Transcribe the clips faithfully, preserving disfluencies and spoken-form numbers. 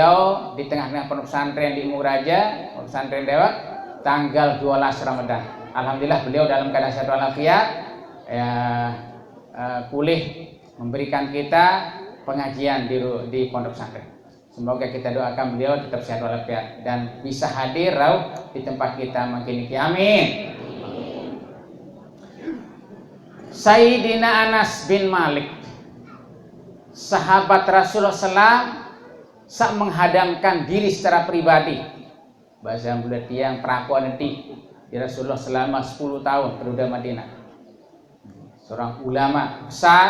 Beliau di tengah-tengah pondok pesantren di Umum Raja, pondok pesantren Dewek, tanggal dua belas Ramadan. Alhamdulillah, beliau dalam keadaan sehat walafiat, ya, eh, pulih memberikan kita pengajian di ru-, di pondok pesantren. Semoga kita doakan beliau tetap sehat walafiat dan bisa hadir rauh di tempat kita mangkin niki. Amin. Sayyidina Anas bin Malik, sahabat Rasulullah sallam, sak menghadamkan diri secara pribadi. Bahasa muda tiang perakuan di Rasulullah selama sepuluh tahun periode Madinah. Seorang ulama besar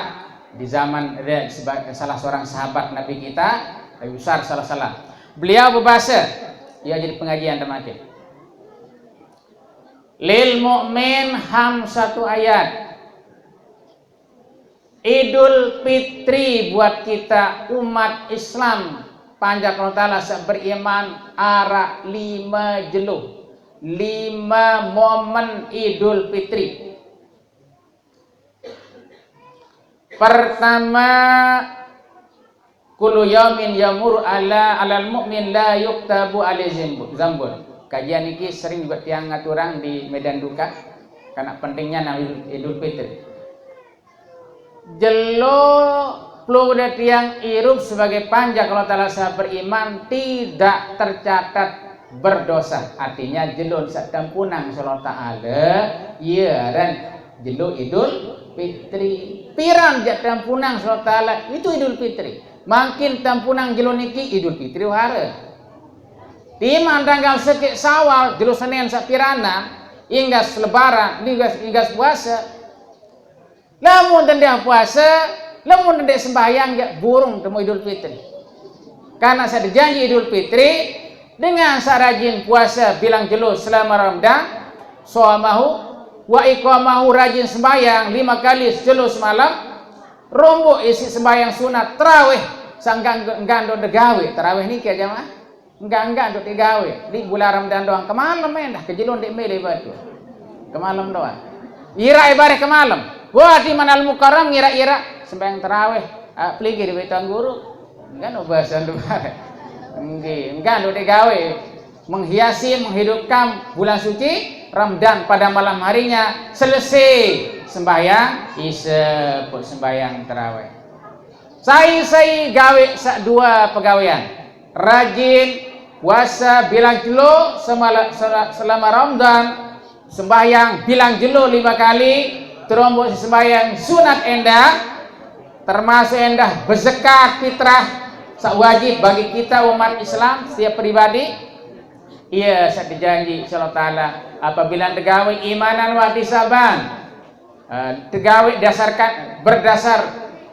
di zaman dia seba-, salah seorang sahabat Nabi kita, Nabi besar salah salah. Beliau berbahasa, ia jadi pengajian temakin. Lil mu'min ham satu ayat. Idul Fitri buat kita umat Islam panjak Allah Ta'ala sak beriman ara lima jelo, lima momen Idul Fitri. Pertama, kullu yaumin yamur ala alal mu'min la yuktabu alaihi zambu-, zambun. Kajian niki sering juga tiang ngaturang di Medan Duka karena pentingnya nang Idul Fitri. Jelo pluda tiang irup sebagai panjak Allah Ta'ala sak beriman tidak tercatat berdosa. Artinya jelo sak tampunang Allah Ta'ala, ya ran jelo Idul Fitri. Piran jak tampunang Allah Ta'ala itu Idul Fitri. Mangkin tampunang jelo niki Idul Fitri wara. Timan tanggal sekik Sawal, jelo Senin sak piranan, inggas lebaran, inggas, inggas puasa. Lamun tendang puasa, lamun tendang sembahyang, ya burung temu Idul Fitri. Karena saya dijanji Idul Fitri dengan saya rajin puasa bilang jelo selama Ramadan, somahu, wa iqamahu, rajin sembahyang lima kali sejelo semalam, rombok isi sembahyang sunat tarawih, sanggang gando degawe tarawih niki ya jamaah. Enggak, enggak, untuk digawe. Di bulan Ramadan doang. Kemalem, eh, dah kejelun di mele batu. Kemalem doang. Ira ibarat kemalem. Wah, di mana Al-Mukarram ngira-ira sembahyang tarawih. Ah, peligi di Baitan Guru. Enggak, no bahasa tu. Enggak, enggak, untuk digawe. Menghiasi, menghidupkan bulan suci Ramadan pada malam harinya. Selesai sembahyang Isya, pun sembahyang tarawih. Sai-sai gawe sak dua pegawean. Rajin puasa bilang jelo semala-, sela-, selama Ramadan, sembahyang bilang jelo lima kali, terombos sembahyang sunat endah, termasuk endah berzakat fitrah, sak wajib bagi kita umat Islam setiap pribadi. Iya, sak dijanji insyaallah taala apabila tegawe imanan wa ihtisaban. Eh, tegawe dasarkan, berdasar,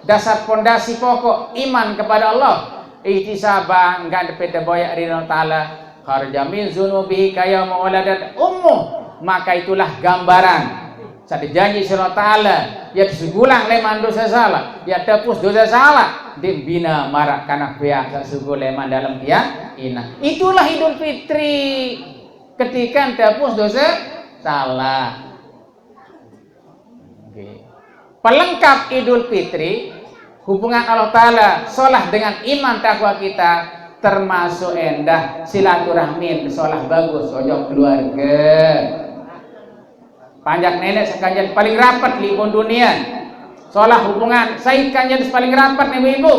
dasar pondasi pokok iman kepada Allah. Ihtisaban, enggak depet boyak ridho Ta'ala. Kharaja min zunubihi kayauma waladat ummuh. Maka itulah gambaran. Satu janji Allah Ta'ala. Ya sugulang leman dosa salah. Ya tepus dosa salah. Dimbina marak kanak pihak sasugu leman dalam tiang ina. Itulah Idul Fitri. Ketika tepus dosa salah. Oke. Pelengkap Idul Fitri, hubungan Allah Ta'ala, solah dengan iman takwa kita, termasuk endah silaturahmi, solah bagus, ojok keluarga. Panjak nenek sekanjan paling rapat di pun dunia. Solah hubungan, saya kanjan paling rapat nih ibu.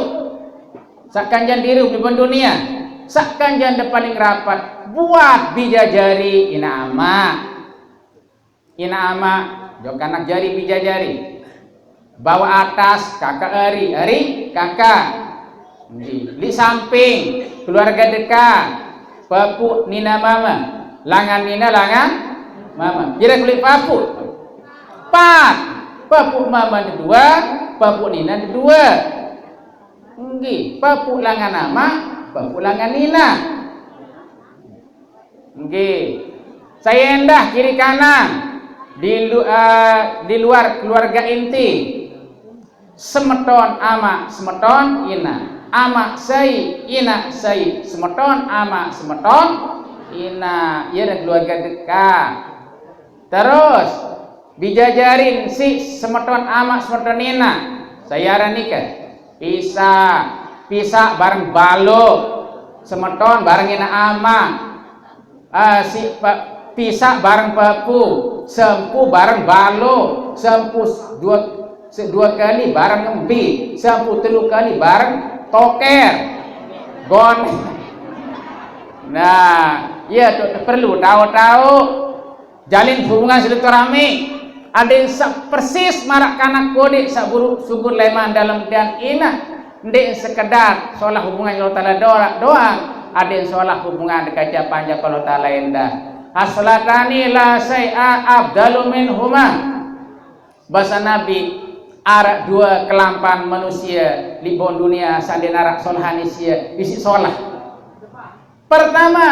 Sekanjan diri di pun dunia. Sekanjan de paling rapat, buat bijajari ina ama. Ina ama, jok anak jari bijajari. Bawa atas, kakak eri, eri, kakak. Di, di samping, keluarga dekat, papu nina mama, langan nina, langan mama. Kira kulit papu. Empat, papu mama ada dua, papu nina ada dua. Nggih, papu langan ama, papu langan nina. Nggih. Saya endah kiri kanan di, lu-, eh, di luar keluarga inti. Semeton ama, semeton ina. Ama sai, ina sai, semeton ama, semeton ina. Ya, ada keluarga dekat. Terus, bijajarin si semeton ama, semeton ina. Saya aranika. Pisa, pisa bareng balo. Semeton bareng inaq amaq. Ah, si pa-, pisaq bareng papuq, sempuq bareng baloq, sempuq s-, due, se-, due kali bareng embi, sempuq telu kali bareng toker. Gon. Nah, ie tuq perlu taoq-taoq. Jalin hubungan silaturahmi. Adeq saq persis maraq kanak kodeq saq beruq sugul leman dalem tian inaq, ndeq sekedar solah hubungan Allah Taala dora-, doang, adeq solah hubungan kance panjak Allah Taala endah. "Khaslatani la syai'a afdalu minhuma." Base Nabi, araq due kelampan manusie leq bawaq dunie saq ndeq naraq solahan isiq, isiq solah. Pertame,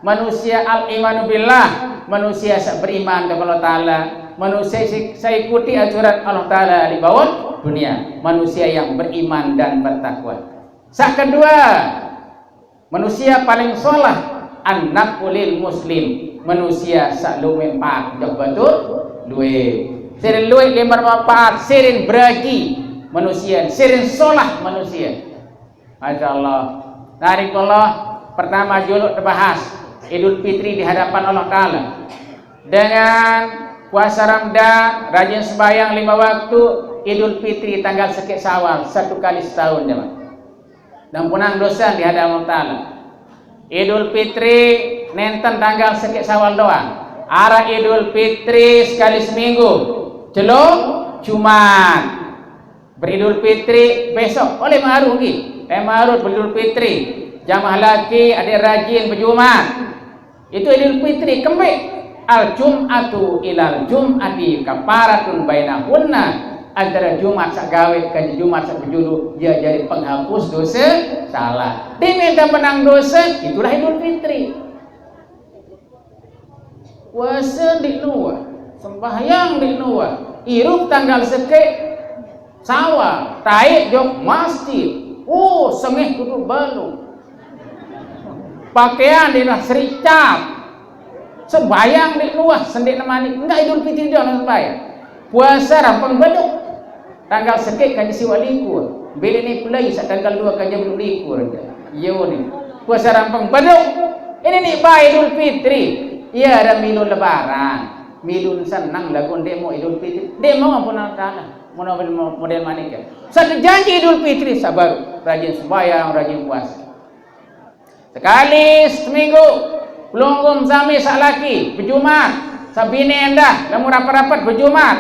manusie al-imanu billah, manusie saq beriman kance Allah Taala, manusie saq, saq ikuti aturan Allah Taala leq bawaq dunie, manusie yang beriman dan bertakwa. Saq kedue, manusie paling solah, an-naf'u lil muslim, manusie saq lueq manpaat ojok batur lueq. Sirin lueq leman manpaat, sirin beraji manusie, sirin solah manusie. Masya Allah. Nah, hadirin Allah, pertame juluq tebahas Idul Fitri di hadapan Allah Taala. Dengan puase Ramadan, rajin sembahyang lime waktu, Idul Fitri tanggal sekeq Syawal, satu kali setahun, jemaah. Dan punang dose di hadapan Allah Taala. Idul Fitri nenten tanggal sekeq Syawal doang. Araq Idul Fitri sekali seminggu. Jelo Jumat. Beridul Fitri besok. Oh, leman aru nggih. Leman aru beridul Fitri. Jamaah laki adeq rajin bejumat. Itu Idul Fitri kembeq? Al-jum'atu ilal jum'ati kafaratun bainahunna. Antare Jumat saq gaweq kance Jumat saq bejulu, ie jari penghapus dose salaq. Deq menta menang dose, itulah Idul Fitri. Puase ndeq nuah, sembahyang ndeq nuah, irup tanggal sekeq Syawal, taeq jok masjid, oh, sengeh tutup balung. Pakean ndeq nuah seriq cap. Sembahyang ndeq nuah, sendeq nemani, enggak Idul Fitri doang sembahyang. Puase rampeng beduk. Tanggal sekeq kance siwaq likur. Mbe leq ne pelai saq tanggal due kance beduk likur. Ie ne. Puase rampeng beduk. Ini ne bae Idul Fitri. Ie araq milu lebaran. Milu seneng laguq ndeq mauq Idul Fitri. Ndeq mauq ampun Allah Taala. Mun model manik. Saq tejanji Idul Fitri saq baruq. Rajin sembahyang, rajin puase. Sekali seminggu, pelungguh sami saq laki, bejumat, saq bine endah, lamun rapet-rapet bejumat.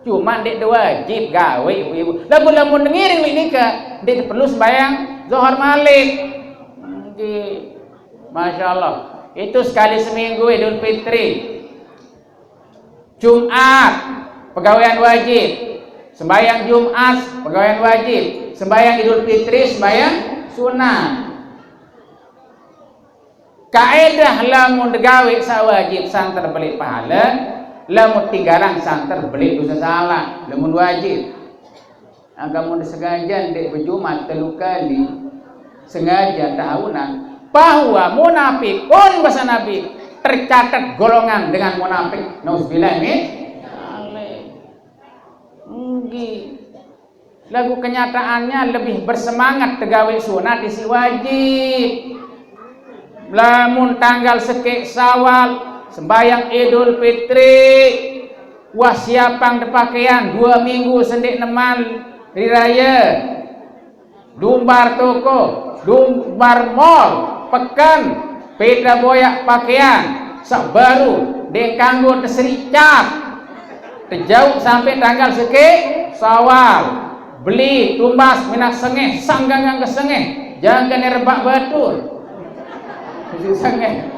Cuma ndeq tewajib gaweq ibu-ibu. Lamun, lamun ngiring leq nike, ndeq teperlu sembahyang Zohor malik. Nggih. Masya Allah. Itu sekali seminggu Idul Fitri. Jumat, pegawean wajib. Sembahyang Jumat, pegawean wajib. Sembahyang Idul Fitri, sembahyang sunat. Kaedah lamun tegaweq saq wajib santer beleq pahale, lamun tinggalan santer beleq dose salaq, lamun wajib. Angkamun sengaje ndeq bejumat telu kali, sengaje tahunan, bahwa munafiqun, base Nabi, tercatat golongan dengan munafik. Nauzubillah min dzalik. Nggih. Laguq kenyataannya lebih bersemangat tegaweq sunat isiq wajib. Lamun tanggal sekeq Syawal, sembahyang Idul Fitri, wah siapang tepakean due minggu sendeq neman ri raye. Lumbar toko, lumbar mall, peken, pete boyaq pakean saq baru, ndeq kanggo teseriq cap. Tejauq sampe tanggal sekeq Syawal. Beli, tumbas, minaq sengeh, sanggangan ke sengeh. Jangke ne rebaq batur. Sengeh.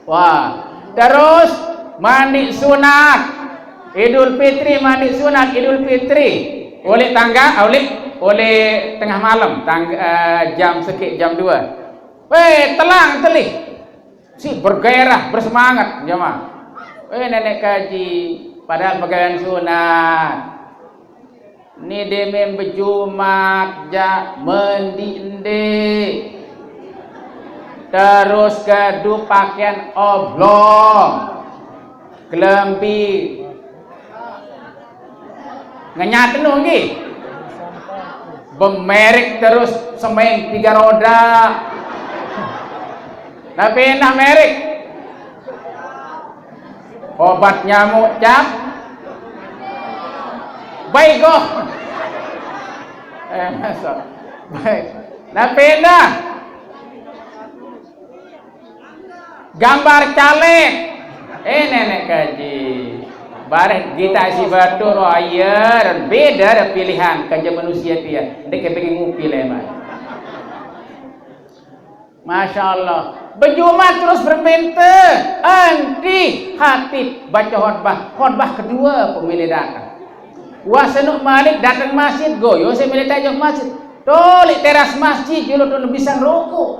Wah, terus mandiq sunat. Idul Fitri, mandiq sunat Idul Fitri. Oleh tangga-, oleh, oleh tengah malem, tangga, eh, jam sekeq, jam due. Weh, telang telih. Si bergairah, bersemangat, jemaah. Eh, neneq kaji, padahal pegawean sunat. Ni demen bejumat, jaq mendiq ndeq. Terus kedu pakean oblong. Kelambi. Ngenyat enu nggih. Bemerek terus semen tiga roda. Tapi enak merek. Obat nyamuk cap. Baik kok. Eh, masa. Baik. Tapi enak. Gambar caleg. Eh, nenek kaji. Bareh kita si batu royer. Beda ada pilihan kerja manusia dia. Dia kepengen ngupi leman. Masya Allah. Berjumat terus berpente. Anti hatib baca khotbah. Khotbah kedua pemilih datang. Wah, senuk malik datang masjid, goyo saya milih tajak masjid. Tolik teras masjid, julu tu bisa ngerokok.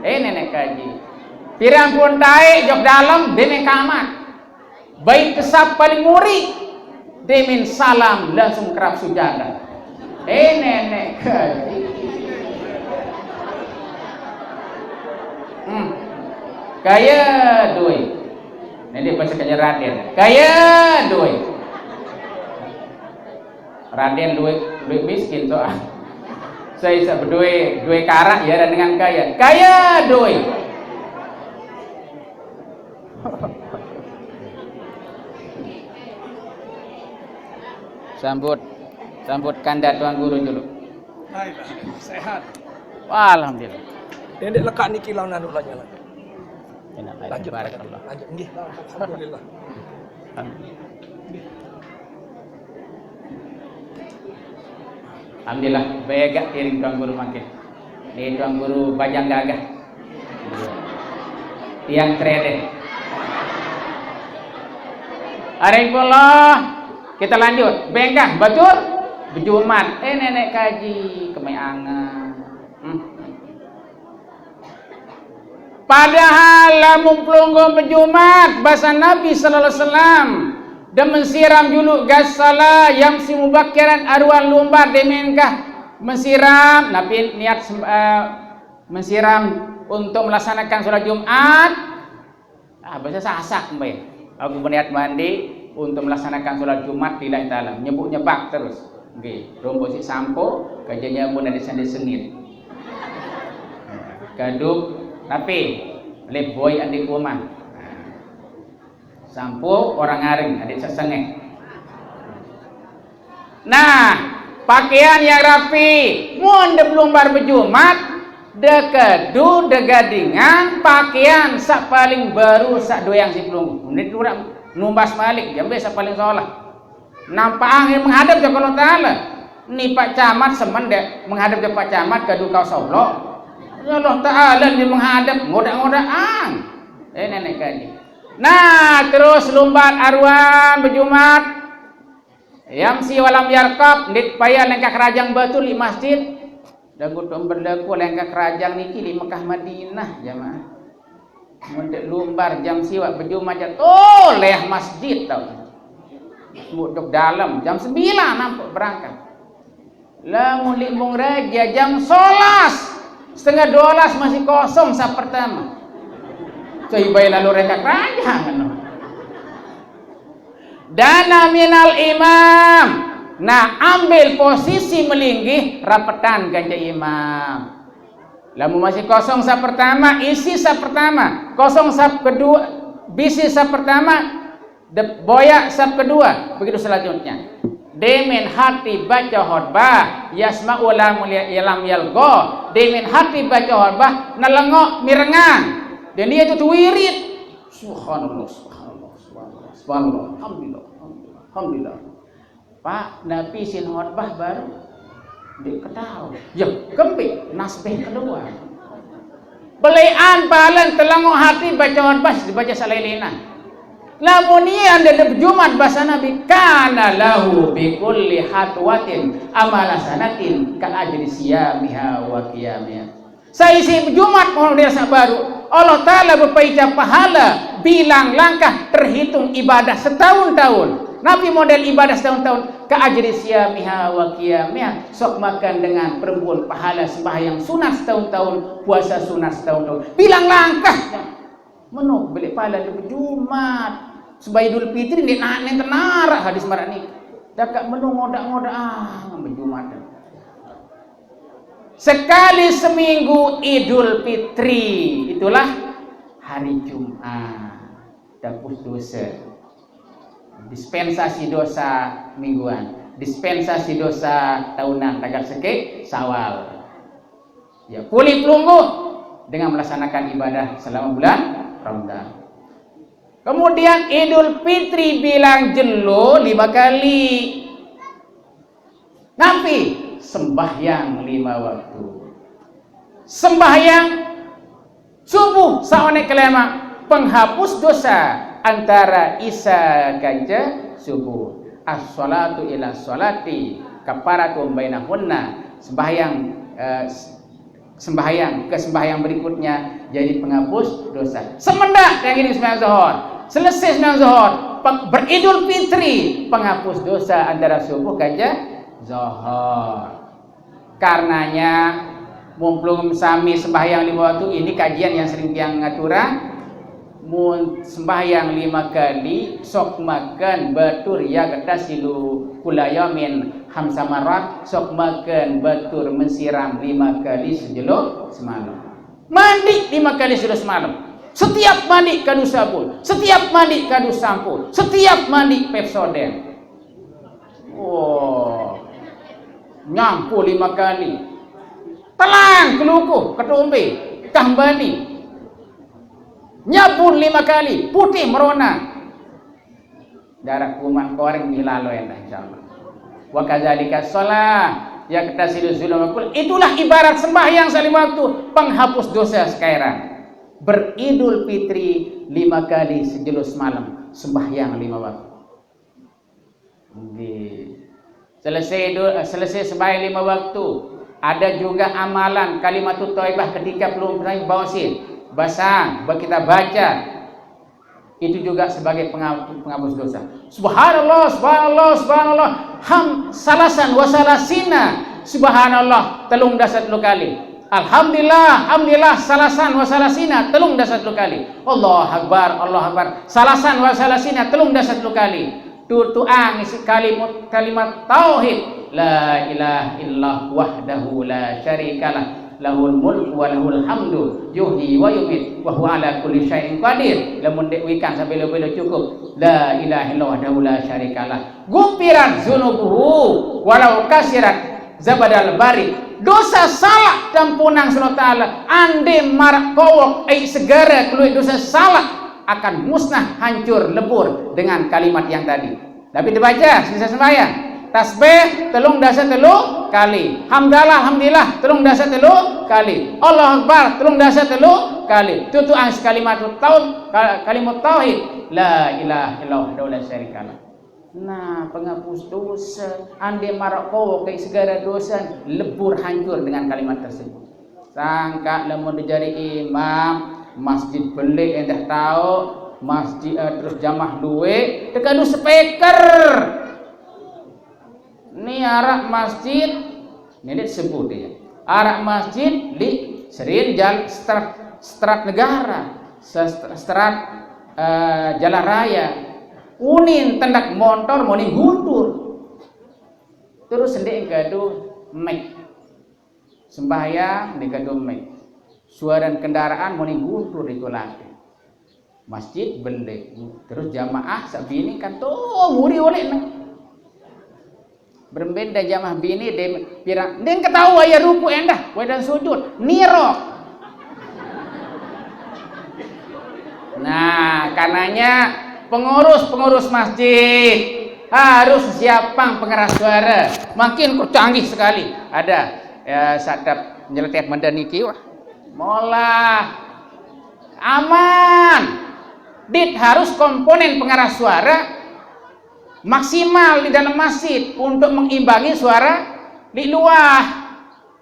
Eh, nenek kaji. Pirang pun tae, jok dalam, demen kamat. Baik kesap paling muri, demen salam langsung kerap sujada. Eh, nenek kaji. Hmm. Kaya duit. Nanti baca kaya Raden. Kaya duit. Raden duit, duit miskin tu ah. Saya bisa berdua, dua karak ya dan dengan kaya. Kaya duit. Sambut, sambut kanda Tuan Guru dulu. Baik, sehat. Alhamdulillah. Dia ndak lekak niki lawan anu lah jalan. Enak, baik. Lanjut, barakallah. Lanjut, nggih. Alhamdulillah. Alhamdulillah, begak tiring Tuan Guru makin. Ni Tuan Guru bajang gagah. Tiang kredit. Hari pula kita lanjut. Bengkah, betul? Berjumat. Eh, nenek kaji, kemai angan. Hmm. Padahal lamun pelungguh berjumat, bahasa Nabi sallallahu alaihi wasallam, dan mensiram juluk gasala yang si mubakiran aruan lumbar demenkah mensiram, napi niat sem- eh, mensiram untuk melaksanakan sholat Jumat. Ah, bahasa sasak, mbak. Aku berniat mandi untuk melaksanakan sholat Jumat lillahi ta'ala. Nyebut nyebak terus. Oke, rombok si sampo, kerjanya pun ada sandi sengit. Kaduk, tapi lip boy andi rumah. Sampo orang aring, ada sesengeh. Nah, pakaian yang rapi. Mun de belumbar berjumat, de kedu, de gadingan, pakaian sak paling baru, sak doyang si pelungguh. Menit orang numbas malik, jambe sak paling solah. Nampak angin menghadap ke Allah Ta'ala. Ni Pak Camat semen dek menghadap ke Pak Camat, kedu kau soblok. Ya Allah Ta'ala ni menghadap, ngodak-ngodak ang. Eh, nenek kaji. Nah, terus lumbat aruan berjumat. Yamsi walam yarkab, ndik payah lengkah kerajang batu li masjid. Dagu tu berlaku lengkah kerajang niki li Mekah Madinah, jamaah. Mun dek lumbar jam siwak berjumat jam, oh, leh masjid tau. Muduk dalam, jam sembilan nampak berangkat. Lamun li mung raja jam sebelas, setengah dua belas masih kosong sap pertama. Coy bae lalu reka kerajang anu. Dana minal imam. Nah, ambil posisi melinggih rapetan ganja imam. Lamun masih kosong sap pertama, isi sap pertama. Kosong sap kedua, bisi sap pertama, de- boyak sap kedua. Begitu selanjutnya. Demen hati baca khotbah, yasma'u lam yal- lam yalgo. Demen hati baca khotbah, nelengok mirengang. Dan dia itu wirid. Subhanallah, subhanallah, subhanallah, subhanallah, alhamdulillah, alhamdulillah, alhamdulillah. Pak, napi sin khotbah baru? Dia ketawa. Ya, kembe nasbeh keluar. Belian palan telengok hati baca khotbah, dibaca salailenan. Lamun ia anda de Jumat bahasa Nabi, kana lahu bi kulli hatwatin amala sanatin ka ajri siyamiha wa qiyamiha. Saisi Jumat model sak baru, Allah Ta'ala berpaica pahala, bilang langkah terhitung ibadah setahun-tahun. Nabi model ibadah setahun-tahun, ka ajri siyamiha wa qiyamiha, sok makan dengan perembun pahala sembahyang sunat setahun-tahun, puasa sunat setahun-tahun. Bilang langkah. Menu beli pahala di Jumat. Sebab Idul Fitri ni nak nenten narak hadis marak ni. Dakak menu ngodak-ngodak ah, berjumat. Sekali seminggu Idul Fitri, itulah hari Jumat. Dapus dosa. Dispensasi dosa mingguan, dispensasi dosa tahunan, tagal seke Sawal. Ya, pulih pelungguh dengan melaksanakan ibadah selama bulan Ramadan. Kemudian Idul Fitri bilang jelo lima kali. Napi? Sembahyang lima waktu. Sembahyang subuh saonek kelema, penghapus dosa antara Isya kance subuh. As-sholatu ila sholati kafaratun bainahunna. Sembahyang, eh, sembahyang ke sembahyang berikutnya jadi penghapus dosa. Semendak yang ini sembahyang zuhur, selesai sembahyang zuhur, peng- beridul fitri, penghapus dosa antara subuh kance zuhur. Karenanya, mumpung sami sembahyang lima waktu, ini kajian yang sering tiang ngaturang. Mun sembahyang lima kali, sok makan batur ya kata silu kulayamin hamsamarat, sok makan batur mensiram lima kali sejelo semalam. Mandi lima kali sejelo semalam. Setiap mandi kadu sabun, setiap mandi kadu sampo, setiap mandi Pepsodent. Wah, nyampo lima kali. Telang kelukuh, ketombe, kambani. Nyabun lima kali, putih merona. Darah kuman koring milalo endah, insyaallah. Wa kadzalika shalah, ya kita silu zulum kul. Itulah ibarat sembahyang salim waktu, penghapus dosa sekarang. Beridul fitri lima kali sejelo semalam, sembahyang lima waktu. Nggih. Selesai do, selesai sembahyang lima waktu, ada juga amalan kalimatut thaibah ketika pelung bawasin. Basang, ba- kita baca. Itu juga sebagai penga- penghapus dosa. Subhanallah, subhanallah, subhanallah. Ham salasan wa salasina. Subhanallah telung dasa telu kali. Alhamdulillah, alhamdulillah salasan wa salasina telung dasa telu kali. Allahu akbar, Allahu akbar. Salasan wa salasina telung dasa telu kali. Tutuang isi kalimat, kalimat tauhid. La ilaha illallah wahdahu la syarikalah. Lahul mulku wa lahul hamdu. Yuhyi wa yumiit. Wa huwa ala kulli syai'in qadir. Lamun dek wikan sabelo-belo cukup. La ilaha illallah wahdahu la syarikalah. Gufirat dzunubuhu walau kasirat zabadal bari. Dosa salak tampunang Allah Ta'ala. Ande marak kowok ai segara keluar dosa salak akan musnah, hancur, lebur dengan kalimat yang tadi. Tapi dibaca sisa sembahyang. Tasbih telung dasa telu kali. Hamdalah, alhamdulillah telung dasa telu kali. Allahu Akbar telung dasa telu kali. Tutuang kalimat tauhid, kalimat tauhid. La ilaha illallah wahdahu la syarikalah. Nah, penghapus dosa. Ande marak kowok ai segara dosa, lebur, hancur dengan kalimat tersebut. Sangka lamun dijari imam, masjid belik endah tau, masjid, eh, terus jamaah luwe, teu kadu speaker. Ni arak masjid, ni disebut ya. Arak masjid di serin jal strat, strat negara, se- strat, eh, jalan raya. Unin tendak motor moni guntur. Terus sendiri gaduh mic. Sembahyang di gaduh mic. Suara kendaraan moni guntur ditulake. Masjid belik. Terus jamaah sabini kan tuh muri oleh nih. Beremben dan jamaah bini de pirang. Ding ketawa ya ruku endah, wedan sujud. Niro. Nah, karenanya pengurus-pengurus masjid harus siapang pengeras suara. Makin kok canggih sekali. Ada ya sadap nyeletek menda niki wah. Molah aman. Dit harus komponen pengeras suara maksimal di dalam masjid untuk mengimbangi suara di luar.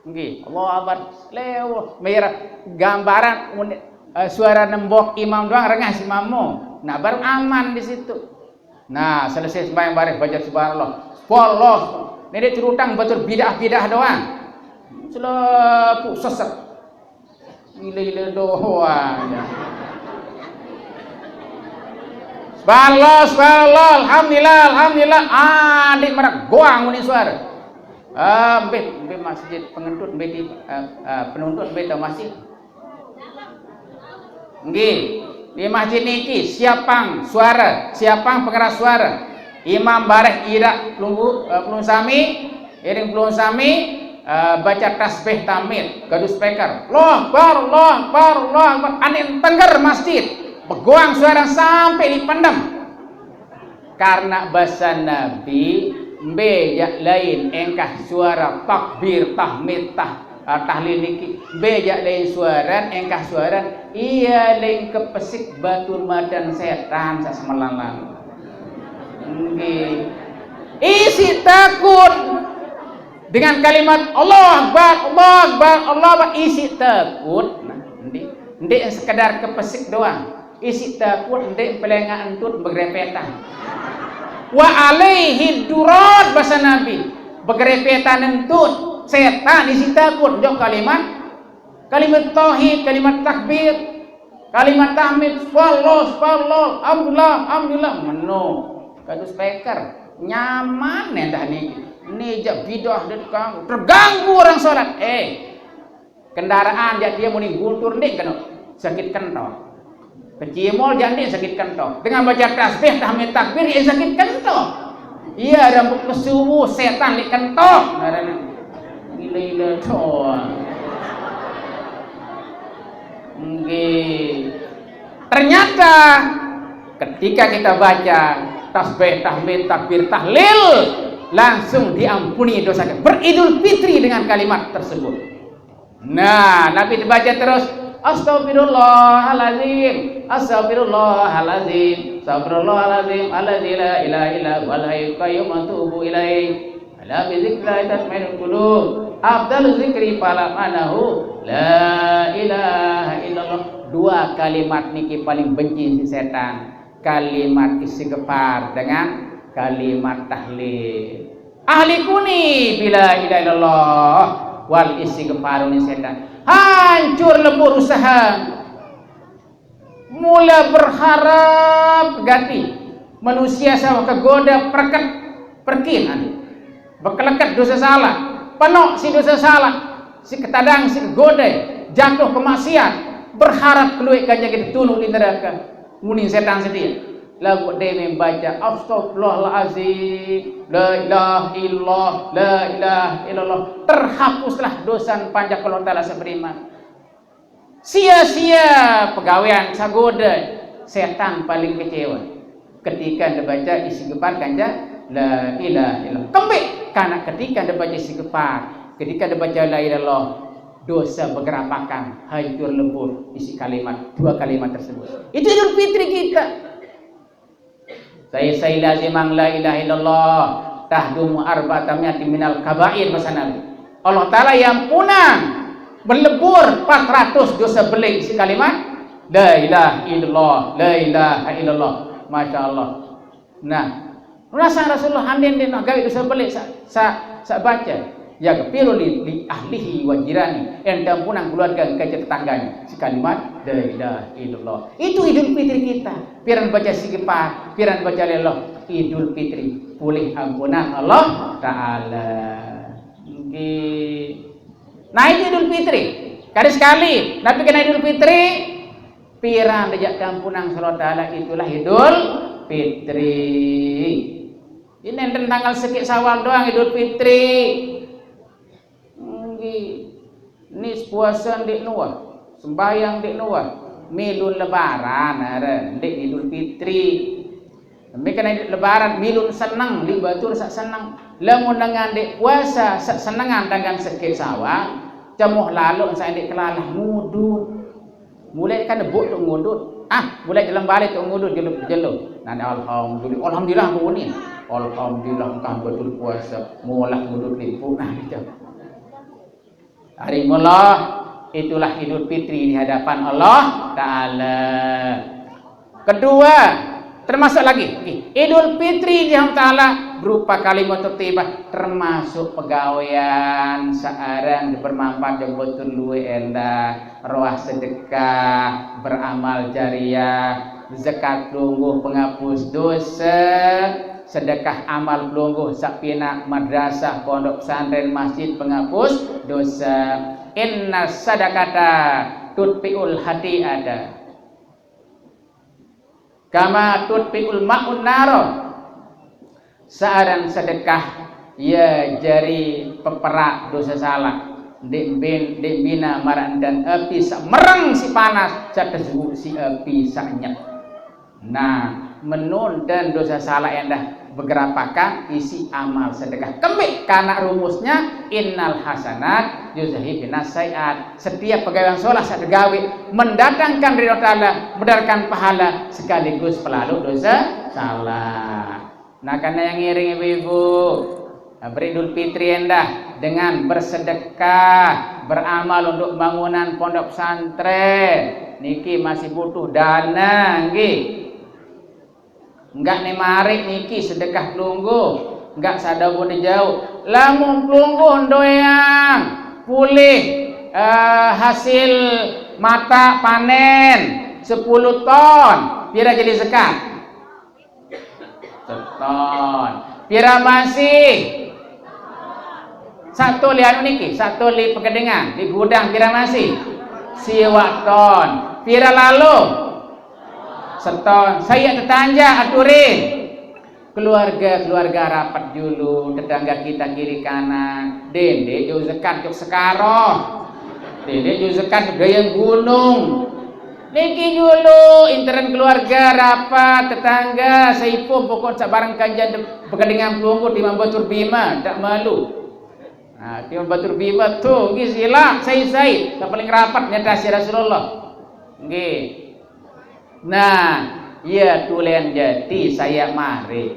Nggih, Allahu Akbar. Lewat merah gambaran uni- eh, suara nembok imam doang rengah si makmum. Nah, baru aman di situ. Nah, selesai sembahyang bareh baca subhanallah. Polos. Nenek cerutang baca bidah-bidah doang. Selepu sesek. Gila-gila doang. Balos, balos, alhamdulillah, alhamdulillah. Adik merek goang muni suara. Ah, mbe, mbe masjid pengentut, mbe di, ah, ah, penuntut, mbe tau masjid. Nggih, di masjid niki siapang suara, siapang pengeras suara. Imam bareh irak pelunggu, eh, pelungguh sami, iring pelungguh sami, eh, baca tasbih tahmid, gaduh speaker. Allahu Akbar, Allahu Akbar, Allahu Akbar. Anin tengger masjid, begoang suara sampai dipendem. Karena basa Nabi, mbe jak lain engkah suara takbir, tahmid, tah-, ah, tahlil niki, mbe jak lain suaran, engkah suaran, iya lain kepesik batur madan setan sak semalaman. Nggih. Isi takut dengan kalimat Allah Akbar, Allah Akbar, Allah Akbar, isi takut. Nah, nggih. Nggih sekedar kepesik doang. Isi takut ndeq pelengaq entut begrepetan. Wa alaihi durad, basa Nabi. Begrepetan entut, setan isi takut. Jok kalimat, kalimat tauhid, kalimat takbir, kalimat tahmid, subhanallah, subhanallah, alhamdulillah, alhamdulillah. Meno. Kadu speaker. Nyaman endah niki. Ni jak bidah dan terganggu. Terganggu orang salat. Eh, kendaraan jak dia muni guntur ndeq keno sakit kentok. Kecimol jak ndeq sakit kentok. Dengan baca tasbih, tahmid, takbir, ya sakit kentok. Iya, rambut kesubuh, setan ndeq kentok. Ngarannya gila-gila doang. Nggih. Ternyata ketika kita baca tasbih, tahmid, takbir, tahlil, langsung diampuni dosa kita. Beridul Fitri dengan kalimat tersebut. Nah, Nabi dibaca terus, "Astagfirullahalazim, astagfirullahalazim, astagfirullahalazim, alladzi la ilaha illa huwal hayyul qayyum, atubu ilaih. Ala bizikrillah tatmainnul qulub. Afdalu zikri fala manahu la ilaha illallah." Dua kalimat niki paling benci si setan. Kalimat istighfar dengan kalimat tahlil. Ahlikuni bila ilaha illallah wal istighfaru ni setan. Hancur lebur usaha. Mula berharap gati. Manusia sawah kegoda perket, perkin anu. Bekeleket dosa salah. Penok si dosa salah. Si ketadang si kegoda. Jatuh ke maksiat. Berharap keluar kanja kita tunu di neraka. Muni setan sedia. Lagu dia membaca, "Astagfirullahalazim, la ilaha illallah, la ilaha illallah." Terhapuslah dosa panjak Allah Ta'ala seberiman. Sia-sia pegawaian sagoda, setan paling kecewa. Ketika dibaca istighfar kanja, la ilaha illallah. Kembik, karena ketika dibaca istighfar, ketika dibaca la ilaha illallah, dosa bergerapakan, hancur lebur isi kalimat, dua kalimat tersebut. Itu Idul Fitri kita. Saya, saya lazimang la ilaha illallah tahdumu arba'ata mi'ati minal kabair, basa Nabi. Allah Ta'ala yang punang berlebur empat ratus dosa belik si kalimat la ilaha illallah, la ilaha illallah. Masya Allah. Nah, rasang Rasulullah andin dia nak gawe dosa belik sa, sa, sa baca. Ya kepiru li, li ahlihi wa jirani. Yang diampunang keluarga, kaca tetangganya. Si kalimat la ilaha illallah. Itu Idul Fitri kita. Piran baca istighfar, piran baca lellah, Idul Fitri. Pulih ampunan Allah Ta'ala. Nggih. Nah, itu Idul Fitri. Kali sekali, tapi kena Idul Fitri, piran dejak diampunang Allah Ta'ala, itulah Idul Fitri. Ini enten tanggal sekit Sawal doang Idul Fitri. Nggih. Nis puasa ndeq nuah, sembahyang ndeq nuah, milun lebaran are ndeq Idul Fitri. Mbe kena lebaran milun seneng, ndeq batur saq seneng. Lamun dengan ndeq puasa saq senengan dengan sekit Sawal, cemoh laloq saq ndeq kelalah ngudut. Mulai kan nebuk tu ngudut. Ah, mulai jalan balik tu ngudut jelo, jelo. Nah, alhamdulillah, alhamdulillah aku ni. Alhamdulillah engkah betul puasa, molah ngudut limpuk nah gitu. Hari mula itulah Idul Fitri di hadapan Allah Ta'ala. Kedua, termasuk lagi, Idul Fitri di hadapan Ta'ala berupa kalimat thayyibah, termasuk pegawean searang bermanfaat jembotul luwe endah, roah sedekah, beramal jariah, Zakat pelungguh penghapus dosa, sedekah amal pelungguh saq pinaq madrasah, pondok pesantren, masjid penghapus dosa. Inna sadaqata tutfi'ul khati'ata kama tutfi'ul ma'un naro. Searan sedekah, ie jari peperaq dose salaq. Ndeq mbin-, ndeq mbina maraq endan api saq mereng siq panas, saq tesuwuq siq api saq nyet. Nah, menondan dose salaq endah begerapakan isiq amal sedekah. Kembeq kanak rumusnya, innal hasanat yuzhibnas sayyiat. Setiap pegawean solah saq tegawe mendatangkan ridho Ta'ala, mendatangkan pahala sekaligus pelalo dose salaq. Nah, karena yang ngiring ibu-ibu, nah, beri Idul Fitri endah dengan bersedekah, beramal untuk bangunan pondok pesantren. Niki masih butuh dana, nggih. Enggak ne marik niki sedekah pelungguh, enggak saq dawuh jauq. Lamun pelungguh ndoeang pulih, eh, hasil mataq panen sepuluh ton, pire jari zakat? Seton. Pire masih? Saq tuli anu niki, saq tuli pegedengan, di gudang pire masih? Siwaq ton. Pire lalo? Seton. Sai tetanjaq aturin. Keluarga-keluarga rapet julu, tetangga kita kiri kanan. Dendeq jok zakat jok Sekaroh. Dendeq jok zakat jok Dayeng Gunung. Niki julu, intern keluarga, rapet, tetangga, seipuh, pokok saq bareng kanjeng de-, bekedengan pelungguh timaq Batur Bima, ndeq malu. Nah, timaq Batur Bima tuh, nggih, silaq, sai-sai, saq paling rapet nyedasi Rasulullah. Nggih. Nah, ie tulen jati sai mari.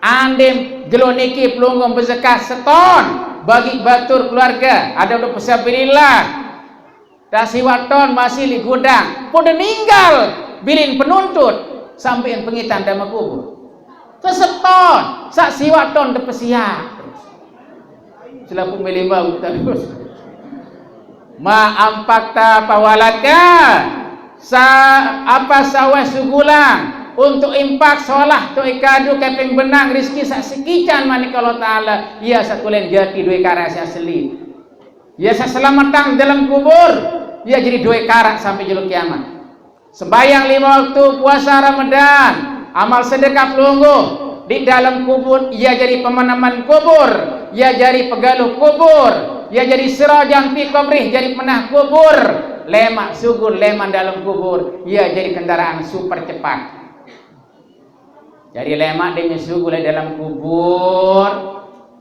Andin jelo niki pelungguh bezakat seton, bagi batur keluarge, ade untuk fisabilillah. Dah siwaq ton masih leq gudang, pade ninggal bilin penuntut sampein pengitan dalem kubur. Seseton, saq siwaq ton tepesiaq terus. Selapuq mele mauq terus. Ma anfaqta fahuwa laka, sa-, apa saq wah sugulang untuk infak solah, toq ikadu kepeng benang rizki saq sekican manik Allah Taala, ie saq tulen jati dowe karaq saq asli. Ie saq selametang dalem kubur, ie jari dowe karaq sampai jelo kiamat. Sembahyang lime waktu, puasa Ramadan, amal sedekah pelungguh, di dalem kubur ie jari pemenemen kubur, ie jari pegaluh kubur, ie jari sirajan fi qabrih, jari penah kubur, lemaq sugul leman dalem kubur, ie jari kendaraan super cepat. Jari lemaq dene sugul leq dalem kubur,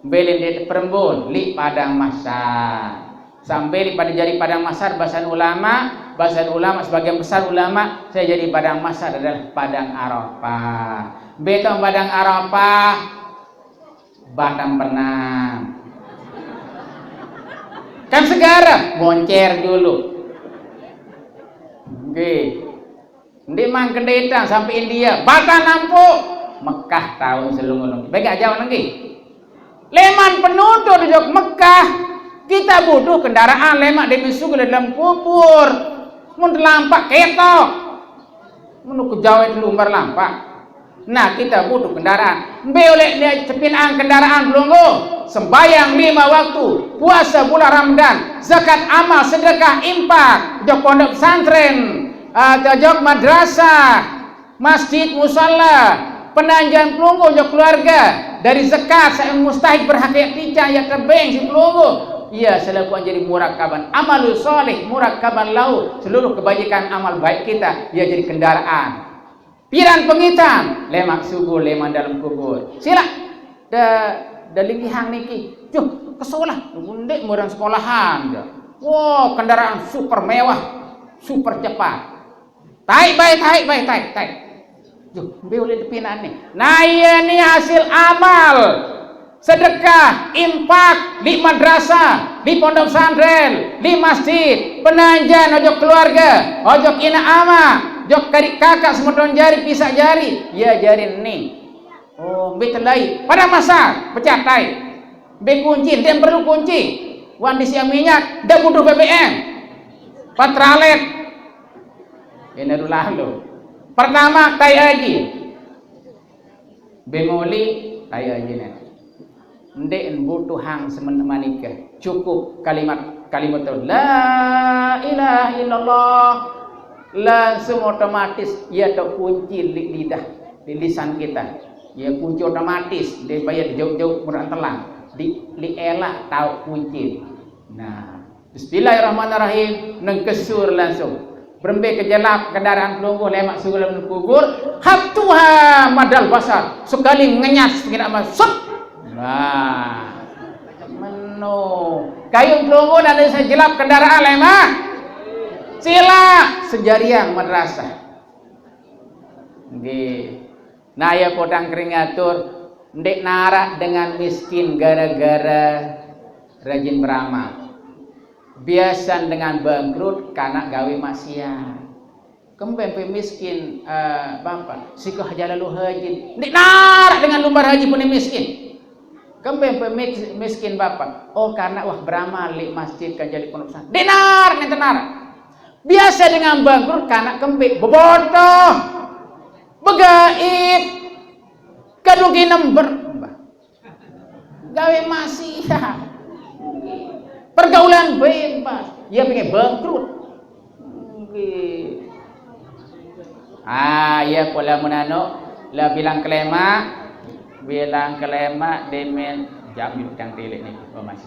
mbe leq ndeq teperembun, leq padang mahsyar. Sampai leq pade jari padang mahsyar, basen ulama, basen ulama, sebagian besar ulama, saq jari padang mahsyar adalah padang Arafah. Mbe taoq padang Arafah? Batam Penang. Kan segare, moncer julu. Nggih. Ndeqman kendetan sampai India, Batam nampuk, Mekah taun selungun. Begaq jauh nenggi. Leman penuntut ojok Mekah, kita butuh kendaraan lemaq dene sugul dalem kubur. Mun telampaq ketok. Mun ke jauh itu lumbar lampaq. Nah, kita butuh kendaraan. Mbe oleq ne cepinang kendaraan pelungguh? Sembahyang lime waktu, puase bulan Ramadan, zakat amal, sedekah, infak, ojok pondok pesantren, ah, ojok madrasah, masjid, musala, penanjang pelungguh ojok keluarge, dari zakat saq mustahik berhak yaq ticang, yaq tebeng siq pelungguh. Ie selapuq jari murakaban, amalus shalih murakaban lahu, seluruh kebajikan amal baik kita, ie jari kendaraan. Piran pengitan, lemaq sugul leman dalem kubur. Silaq, de, de linggihang niki. Juh, ke solah, ndeq murang sekolahan, de. Wo, kendaraan super mewah, super cepat. Taek bae, taek bae, taek, taek. Juh, mbe uleq depinaqne? Nah, ie ni hasil amal. Sedekah, infak, leq madrasah, leq pondok pesantren, leq masjid, penanjang ojok keluarge, ojok inaq amaq, ojok kadiq kakaq semeton jari pisaq jari, ie jari ni. Oh, mbe telai? Padang mahsyar, pecah taek. Mbe kunci? Ndeq perlu kunci. Wan disiq minyak, ndeq butuh B B M. Pertalite. Ene dulu lalo. Pertama, tai aji. Bemoli, tai aji nih. Ndeq butuhang semen manik. Cukup kalimat, kalimat la ilaha illallah. Langsung otomatis ia terkunci di lidah, di lisan kita. Ia kunci otomatis, dia bayar jauh-jauh murah telang. Di, di elak tahu kunci. Nah, Bismillahirrahmanirrahim, nengkesur langsung. Berembe kejelap kendaraan pelungguh lemaq sugul leq kubur, haptuha madal basar, sekali ngenyas kira masuk. Nah, meno. Kayun pelungguh nane sejelap kendaraan lemaq. Sila sejariang madrasah. Nggih. Nah, ya, podang keringatur, ndeq narak dengan miskin gara-gara rajin beramal. Biasan dengan bangkrut karena gawe maksiat. Kembe mpe miskin, eh, Bapak, sikoh aja lalo haji. Ndeq narak dengan lumbar haji pun miskin. Kembe mpe mis-, miskin Bapak. Oh, karena wah beramal leq masjid kan jadi pondok pesantren. Ndeq narak, nenten narak. Biasa dengan bangkrut karena kembe bebotoh, begaib, kadung kinember, gawe maksiat, pergaulan bebas, ya pengen bangkrut. Nggih. Ah, ya, pola menano, lah bilang kelema, bilang kelema demen jam yuk yang tilik nih, oh, Mas.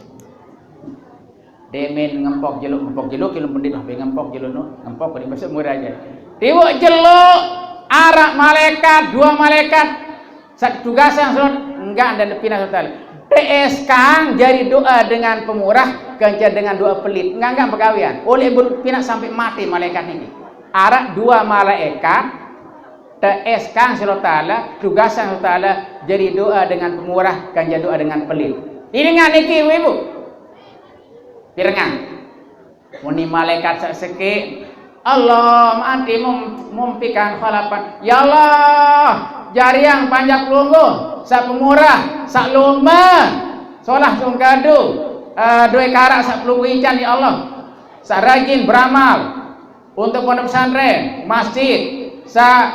Demen ngempok jelo, ngempok jelo, kilo mendit, oh, ngempok jelo, no, ngempok di masuk murah aja. Tiwuk jelo, araq malaikat, dua malaikat, saq tugasang surat, enggak ada pinaq surat. T S K jari doa dengan pemurah, kance dengan doa pelit. Enggak, enggak pegawean. Oleh belut pinaq sampai mati malaikat niki. Araq dua malaikat, T S K surat Taala, tugasang surat Taala, jari doa dengan pemurah, kance doa dengan pelit. Ini enggak niki, Ibu-ibu? Pirengang. Muni malaikat saq sekeq, Allah mati mum-, mumpikan khalapan. Ya Allah, jariang panjak pelungguh, saq pemurah, saq lome, solah sungkadu, eh, doe karaq saq pelungguh ican, ya Allah. Saq rajin beramal untuk pondok pesantren, masjid, saq,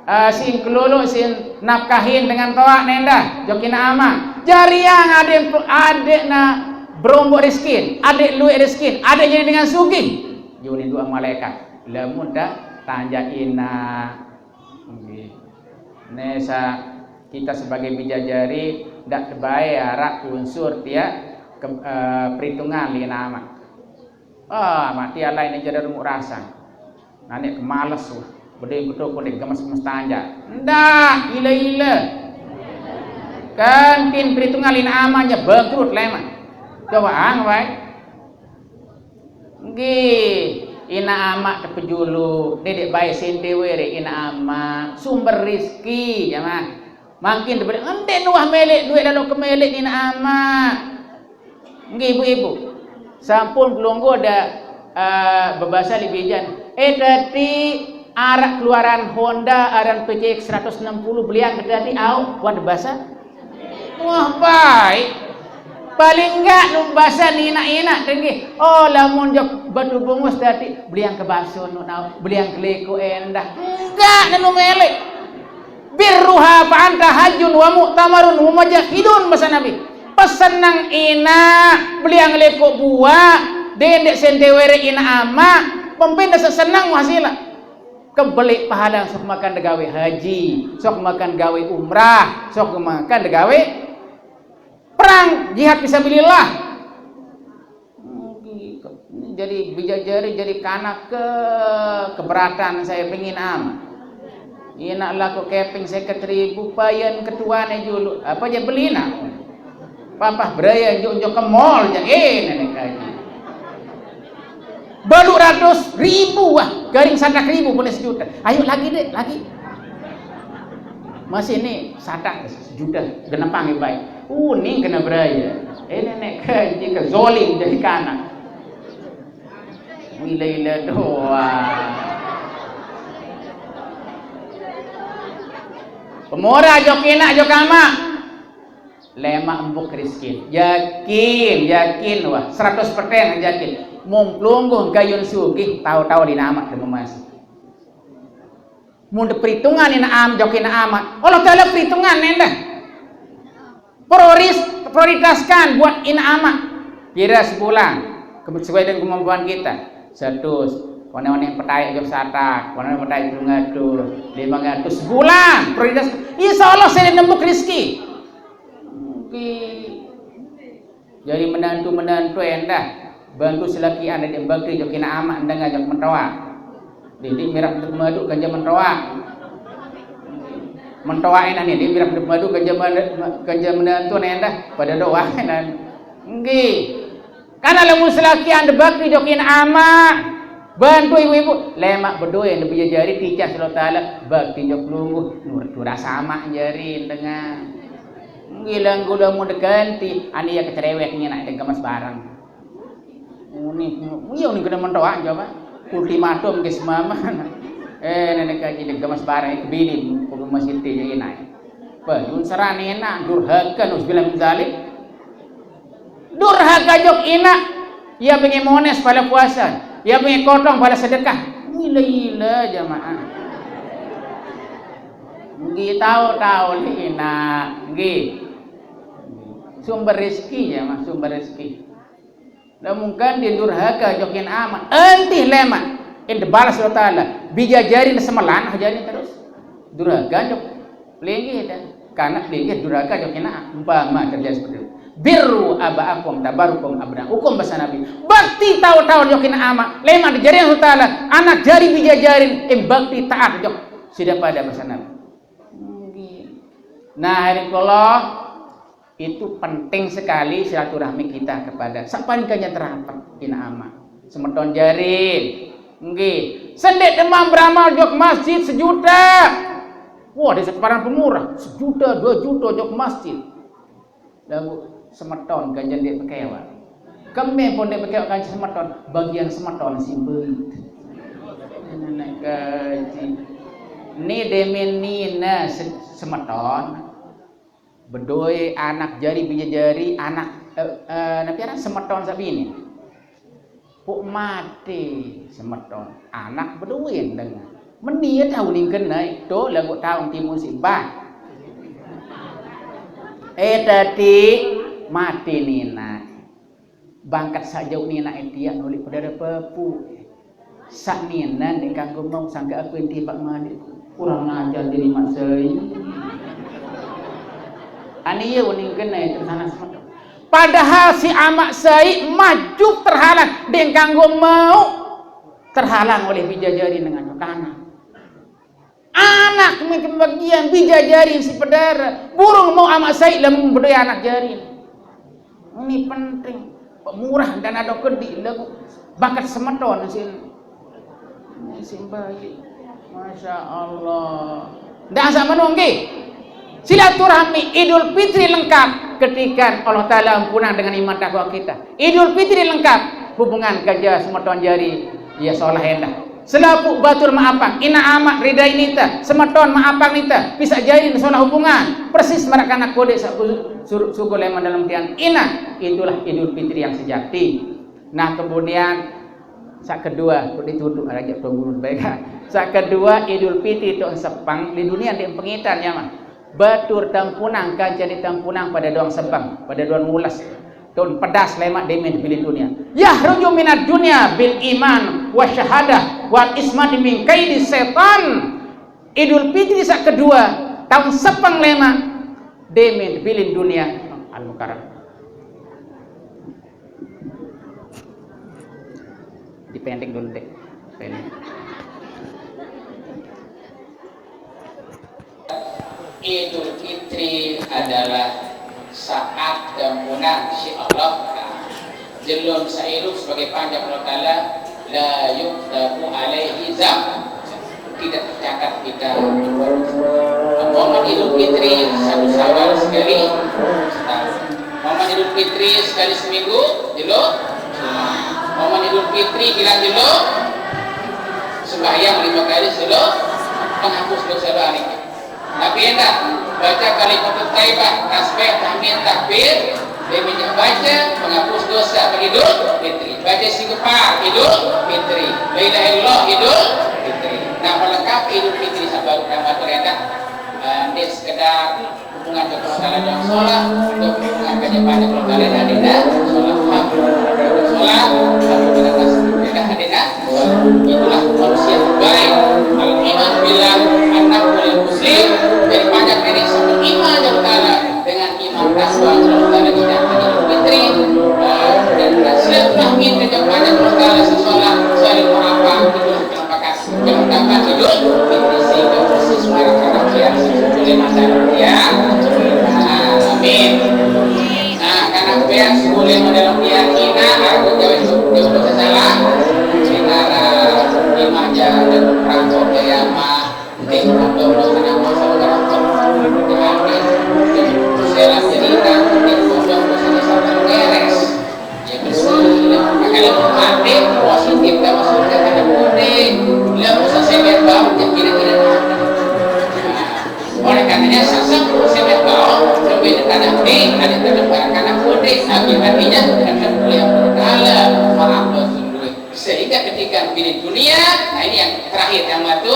eh, siq kelulu siq nafkahin dengan toaq nendah, jok inaq amaq. Jariang adeq, adeqna beromboq riskin, adeq lueq riskin, adeq jari dengan sugih. Juni dua malaikat. Lamun dah tanjak inaq. Nggih. Nesa kita sebagai bijajari ndak tebae araq unsur tiaq ke-, eh, peritungan leq inaq amaq. Ah, mati alai ne jari remuk rasang. Naneq kemales, wah, bedeng betul kode gemes-gemes tanjak. Ndak, ile-ile. Kan tin peritungan leq inaq amaq nye bangkrut leman. Coba ang wae. Nggih, inaq amaq tepejulu, ndeq bae sente were inaq amaq, sumber rizki, ya mah. Mangkin tebelek, ndeq nuah meleq dueq lalo kemeleq inaq amaq. Nggih, ibu-ibu. Sampun pelungguh de, eh, bebase leq bijan. Eh, teti araq keluaran Honda aran P C X seratus enam puluh, beliang ke teti, aoq, wah, de base. Wah, baik. Paling enggak nu base inaq-inaq tenggih. Oh, lamun jok batu bungus teti, beliang ke bakso nu, aoq, beliang ke leko endah. Enggak, nenu meleq. Birruha fa anta hajjun wa mu'tamarun wa mujahidun, base Nabi. Pesenang inaq, beliang leko buaq, dendeq sente were inaq amaq, pempin de sesenang wah sila. Kebeleq pahala sok makan de gawe haji, sok makan gawe umrah, sok makan de gawe perang, jihad fisabilillah. Jadi bijajari, jadi kanak ke keberatan saya pengin am. Inaq lakoq kepeng seket ribu, payen ketuane julu. Apa je beli nak? Papah beraya njuk-njuk ke mall je. Eh, nenek kaji. Baluq ratus ribu, wah, garing satak ribu pun sejuta. Ayo lagi, Dek, lagi. Masih nih satak sejuta, genepang baik. Uning kena beraya. Eh, nenek kaji ke zolim jadi kanak. Ila-ila doang. Pemurah jok inaq jok amaq. Lemaq empuk riskin. Yakin, yakin, wah, seratus persen yakin. Mun pelungguh gayun sugih, tao-tao leq inaq amaq de memas. Mun perhitungan inaq amaq, jok inaq amaq, Allah Taala perhitungan endah. Prioris-, prioritaskan buat inaq amaq. Kira sebulan, ke-, sesuai dengan kemampuan kita. Seratus, wane-wane petaeq jok satak, wane-wane petaeq telung atus, lime atus, sebulan prioritas. Insya Allah saya nembuk rezeki. Oke. Jari menantu-menantu endah, bantu selakian ndeq bakti jok inaq amaq, ndeq ngajak mentoaq. Ndeq miraq temeduq kance mentoaq. Mentoaq endah ndeq miraq temeduq kance men-, kance menantu endah, pade doang endah. Nggih. Karena lamun selakian ndeq bakti jok inaq amaq, bantu ibu-ibu, lemaq bedoe ndeq bejari ticaq Allah Taala, bakti jok pelungguh, nur turas amaq jari dengan. Nggih, langkung lamun deganti, ane ya kecerewet nginaq degemes bareng. Muni, iya, muni kena mentoaq coba. Ultimatum ke semama. Eh, nenek kaji degemes bareng, kebini, kudu masih teh inaq. Bah, yun serane enak, durhaka, nauzubillah min zalik. Durhaka jok inaq, ya pengen mones pala puasa, ya pengen kotong pala sedekah. Gila-gila jamaah. Nggih, tahu-tahu li inaq, nggih. Sumber rezeki ya, Mas, sumber rezeki. Lamun kan ndeq durhaka jok inaq amaq, entih lemaq, ente balas Allah Taala, bijajarin semelan aja ini terus. Durhaka jok, pelinggih dah. Karena pelinggih durhaka jok inaq amaq. Umpama terjadi seperti itu. "Birru abaakum tabarukum abnaukum," bahasa Nabi. Bakti tahu-tahu jok inaq amaq, lemaq dijarin Allah Taala, anak jari bijajarin, em bakti taat jok side pade, bahasa Nabi. Nggih. Nah, hadirin Allah, itu penting sekali silaturahmi kita kepada saq paling kance terapet, inaq amaq. Semeton jarin. Nggih. Sendeq demam beramal jok masjid sejuta. Wah, desa Separan Pemurah, sejuta, dua juta jok masjid. Laguq semeton kance ndeq pekewaq. Kembe pun ndeq pekewaq kance semeton, bagian semeton simbeit. Nenek kaji. Ni demen nine se-, semeton. Bedoe anak jari, bije jari, anak, eh, eh, napi aran semeton saq bini. Puk mate semeton, anak bedoen dengan. Meni ye tao ningken nae, to laguq taun timun siq bah. Eh, tadi mate nine. Bangket saq jauq nine tiang nulik pedare pepu. Saq nine ndeq kanggo mauq sangke aku enti bak malik. Kurang ajar diri mak sai. Ani ye uning kene terus anak semeton. Padahal si amaq sai maju terhalang, ndeq kanggo mauq, terhalang oleh bije jari dengan kanan. Anak mungkin bagian bije jari si pedare. Burung mauq amaq sai lamun bedoe anak jari. Ini penting. Pemurah dana do kedi laguq bakat semeton sin. Ini sin baik. Masya Allah. Ndak asal menunggi. Silaturahmi Idul Fitri lengkap ketika Allah Taala ampunang dengan iman takwa kita. Idul Fitri lengkap hubungan kerja semeton jari, ya, solah endah. Selapuq batur maapang, inaq amaq ridai nite, semeton maapang nite, pisaq jari solah hubungan, persis maraq kanak kodeq saq su-, sur-, sugul leman dalem tian. Inaq, itulah Idul Fitri yang sejati. Nah, kemudian saq kedue, kok ditutuq rajaq tuan guru baik. Saq kedue, Idul Fitri toq sepeng, di dunie ndeq pengitan ya mah. Batur tempunang, kance ndeq tempunang pade doang sepeng, pade doang mules. Tun pedas lemaq demen bilin dunie. Yahruju minad dunya bil iman wa syahadah wal ismati min kaidi setan. Idul Fitri saq kedue, taun sepeng lemaq demen bilin dunie. Al-Mukarram. Dipendek dulu deh. Pendek. Idul Fitri adalah saat tempunang siq Allah. Jelo saq irup sebagai panjak Allah Taala, la yuktabu alaihi dzam. Tidak tercatat kita. Momen Idul Fitri satu Syawal sekali setahun. Momen Idul Fitri sekali seminggu, jelo. Momen Idul Fitri bilang jelo. Sembahyang lima kali selo, penghapus dosa doang niki. Tapi endah, baca kalimat thayyibah, tasbih, tahmid, takbir, demikian baca penghapus dosa Idul Fitri. Baca istighfar Idul Fitri. La ilaha illallah Idul Fitri. Nah, melengkapi Idul Fitri sabaru kang batur éta, eh, nggih sekedar hubungan ka Allah Taala dengan sholat, untuk hubungan ka jamaah Allah Taala dengan sholat, sholat, dengan nas, dengan sholat. Itulah manusia terbaik. Al-iman billah, an-naf'u lil muslim. Jadi panjang ini sama iman Allah Taala dengan iman takwa Allah Taala kita Idul Fitri, eh, dan silaturahmi dengan panjang Allah Taala sesolah, saling maafan, itulah penampakan. Yang dapat hidup, ini sehingga persis marah karena dia, boleh masalah dia. Amin. Nah, karena dia boleh mendalam dia, Ina, aku jawab itu, dia udah salah. Ina, Ina, jangan rampok gaya mah. Di pondok, di sana, masa udah rampok. Jangan, saya lah jadi Ina, di pondok, di sana, sama beres. Ya bersih, makanya mati positif, gak masuk ke kandang putih. Lah usah saya lihat bau, ya kira-kira. Nah, oleh karenanya, sasang saya lihat bau, lebih dekat nanti, ada tetap barang kandang putih. Tapi artinya, tetap boleh berkala, maaf, Rasulullah. Sehingga ketika pilih dunia, nah, ini yang terakhir, yang waktu,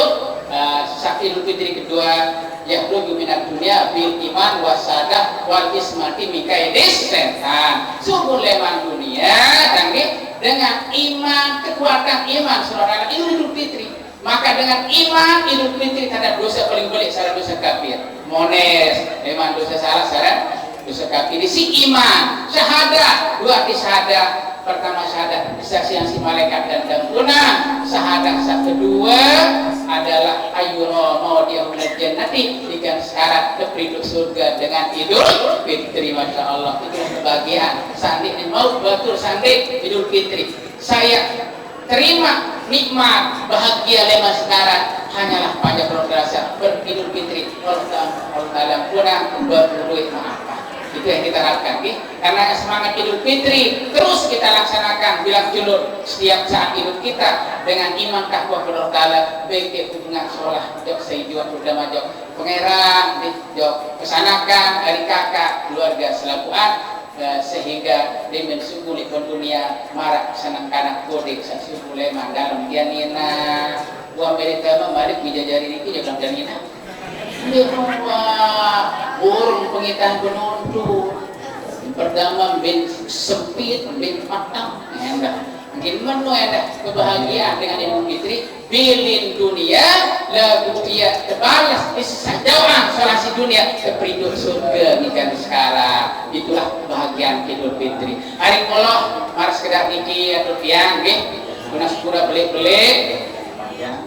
eh, saat Idul Fitri kedua, yakhruju minad dunya bil iman wasadah wal ismati min kaidis setan. Sungguh leman dunia, tapi dengan iman, kekuatan iman, saudara, itu Idul Fitri. Maka dengan iman, Idul Fitri terhadap dosa paling belik, salah dosa kafir. Mones, leman dosa salah, salah dosa kafir. Si iman, syahadah, dua arti syahadah. Pertama syahadat kesaksian si malaikat dan dampunan. Syahadat yang kedua adalah ayyura maudi'ahu minal jannati, dengan syarat keperiduk surga dengan Idul Fitri. Masya Allah, itu kebahagiaan. Sandi ini mau betul sandi Idul Fitri. Saya terima nikmat bahagia leman sekarang hanyalah panjang berasa beridul fitri. Kalau dalam kurang berduit maaf. Itu yang kita harapkan, gitu. Karena semangat Idul Fitri terus kita laksanakan bilang julur setiap saat hidup kita dengan iman takwa kepada Allah Taala, baik hubungan sholat jok seijuan utama jok pangeran, jok kesanakan, dari kakak, keluarga selapuan, eh, sehingga demen suku lipun dunia marak senang kanak kodik sasuku leman dalam dia nina. Uang beri tema balik dijajari niki jok dalam dia nina. Ini rumah burung pengitan penuntu. Pertama bin sempit, bin patang. Endah. Mungkin menu endah kebahagiaan dengan Idul Fitri. Bilin dunia, lagu dia terbalas di sisa jauhan salah si dunia, keperindu surga nikan sekarang. Itulah kebahagiaan Idul Fitri. Hari Allah, mar sekedar niki atau tiang, nggih. Tunas pura beli-beli. Ya.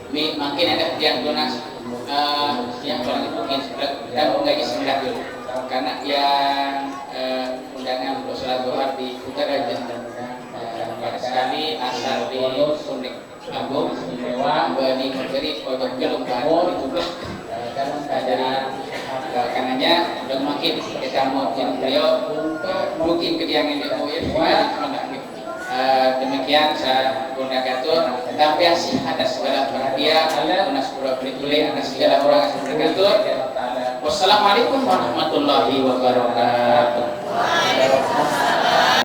Mi, mungkin ada tiang tunas, eh, yang paling mungkin sebelah dan mengaji sebelah dulu. Karena yang, eh, undangan untuk sholat duha di Utara Jendela. Eh, pada sekali asal di Sundek Agung, Bani Negeri, Pojok Gelung, Bani Tugas. Nah, jadi, eh, karenanya, udah makin kita mau jadi beliau, eh, mungkin ke tiang ini, oh ya, gimana, gimana, gitu. Eh, demikian saya Bunda Gatur, tapi atas segala perhatian, atas segala orang, Bunda Gatur. Wassalamualaikum warahmatullahi wabarakatuh.